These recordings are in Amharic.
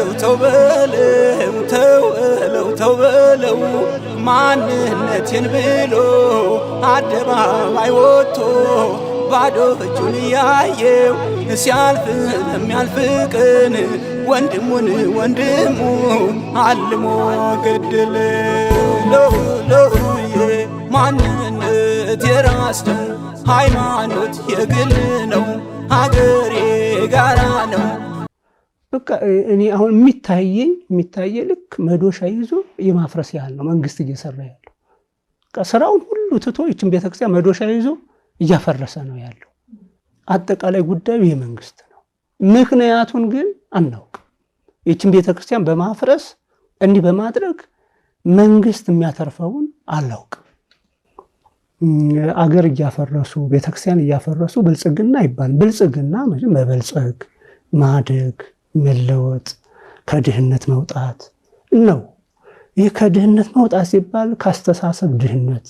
ተው ተው በለው ተው በለው ተው በለው ማንነቴን ብሎ አደባባይ ወጥቶ ባዶ እጁን እያየው ሲያልፍ ለሚያልፍ ቅን ወንድሙን ወንድሙ አልሞ ገደለ። ለው ማንነት የራስ ነው፣ ሃይማኖት የግል ነው፣ ሀገር የጋራ ነው። በቃ እኔ አሁን የሚታየኝ ልክ መዶሻ ይዞ የማፍረስ ያህል ነው መንግስት እየሰራ ያለው። በቃ ስራውን ሁሉ ትቶ ይችን ቤተክርስቲያን መዶሻ ይዞ እያፈረሰ ነው ያለው። አጠቃላይ ጉዳዩ የመንግስት ነው። ምክንያቱን ግን አናውቅም። ይችን ቤተክርስቲያን በማፍረስ እንዲህ በማድረግ መንግስት የሚያተርፈውን አላውቅም። አገር እያፈረሱ ቤተክርስቲያን እያፈረሱ ብልጽግና አይባልም። ብልጽግና መበልጸግ፣ ማደግ፣ መለወጥ፣ ከድህነት መውጣት ነው። ይህ ከድህነት መውጣት ሲባል ከአስተሳሰብ ድህነት፣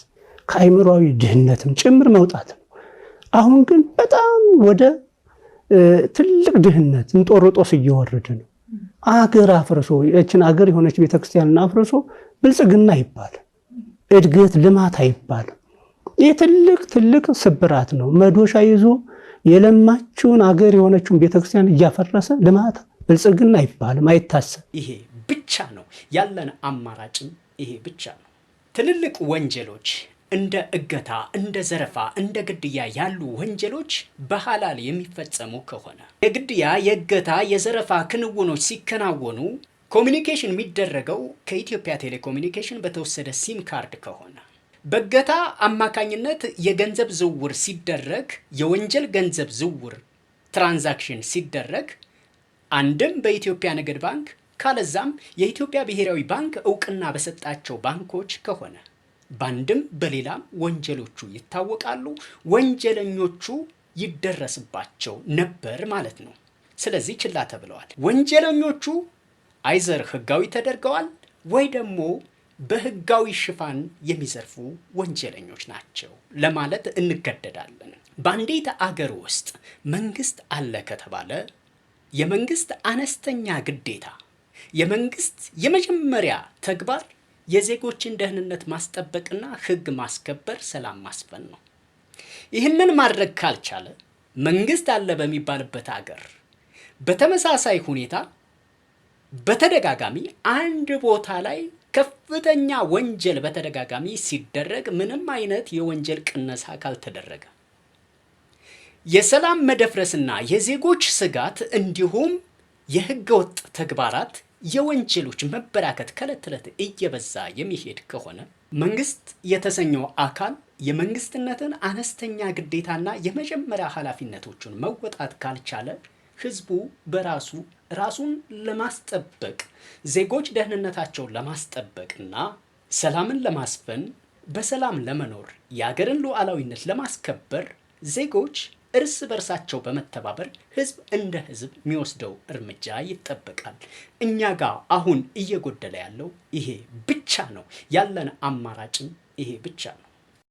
ከአይምሯዊ ድህነትም ጭምር መውጣት ነው። አሁን ግን በጣም ወደ ትልቅ ድህነት እንጦሮጦስ እየወረደ ነው። አገር አፍርሶ ይችን አገር የሆነች ቤተክርስቲያንን አፍርሶ ብልጽግና አይባልም። እድገት ልማት አይባልም። ይህ ትልቅ ትልቅ ስብራት ነው። መዶሻ ይዞ የለማችውን አገር የሆነችውን ቤተክርስቲያን እያፈረሰ ልማት ብልጽግና አይባልም፣ አይታሰብ። ይሄ ብቻ ነው ያለን አማራጭም ይሄ ብቻ ነው። ትልልቅ ወንጀሎች እንደ እገታ፣ እንደ ዘረፋ፣ እንደ ግድያ ያሉ ወንጀሎች በሐላል የሚፈጸሙ ከሆነ፣ የግድያ፣ የእገታ፣ የዘረፋ ክንውኖች ሲከናወኑ communication የሚደረገው ከኢትዮጵያ ቴሌኮሙኒኬሽን በተወሰደ ሲም ካርድ ከሆነ፣ በእገታ አማካኝነት የገንዘብ ዝውውር ሲደረግ፣ የወንጀል ገንዘብ ዝውውር transaction ሲደረግ አንድም በኢትዮጵያ ንግድ ባንክ ካለዛም የኢትዮጵያ ብሔራዊ ባንክ እውቅና በሰጣቸው ባንኮች ከሆነ በአንድም በሌላም ወንጀሎቹ ይታወቃሉ፣ ወንጀለኞቹ ይደረስባቸው ነበር ማለት ነው። ስለዚህ ችላ ተብለዋል። ወንጀለኞቹ either ህጋዊ ተደርገዋል ወይ ደግሞ በህጋዊ ሽፋን የሚዘርፉ ወንጀለኞች ናቸው ለማለት እንገደዳለን። በአንዲት አገር ውስጥ መንግስት አለ ከተባለ የመንግስት አነስተኛ ግዴታ፣ የመንግስት የመጀመሪያ ተግባር የዜጎችን ደህንነት ማስጠበቅና ህግ ማስከበር፣ ሰላም ማስፈን ነው። ይህንን ማድረግ ካልቻለ መንግስት አለ በሚባልበት አገር በተመሳሳይ ሁኔታ በተደጋጋሚ አንድ ቦታ ላይ ከፍተኛ ወንጀል በተደጋጋሚ ሲደረግ ምንም አይነት የወንጀል ቅነሳ ካልተደረገ፣ የሰላም መደፍረስና የዜጎች ስጋት እንዲሁም የህገወጥ ተግባራት የወንጀሎች መበራከት ከዕለት ተዕለት እየበዛ የሚሄድ ከሆነ መንግስት የተሰኘው አካል የመንግስትነትን አነስተኛ ግዴታና የመጀመሪያ ኃላፊነቶቹን መወጣት ካልቻለ ህዝቡ በራሱ ራሱን ለማስጠበቅ፣ ዜጎች ደህንነታቸውን ለማስጠበቅና ሰላምን ለማስፈን፣ በሰላም ለመኖር፣ የአገርን ሉዓላዊነት ለማስከበር ዜጎች እርስ በርሳቸው በመተባበር ህዝብ እንደ ህዝብ የሚወስደው እርምጃ ይጠበቃል። እኛ ጋር አሁን እየጎደለ ያለው ይሄ ብቻ ነው። ያለን አማራጭም ይሄ ብቻ ነው።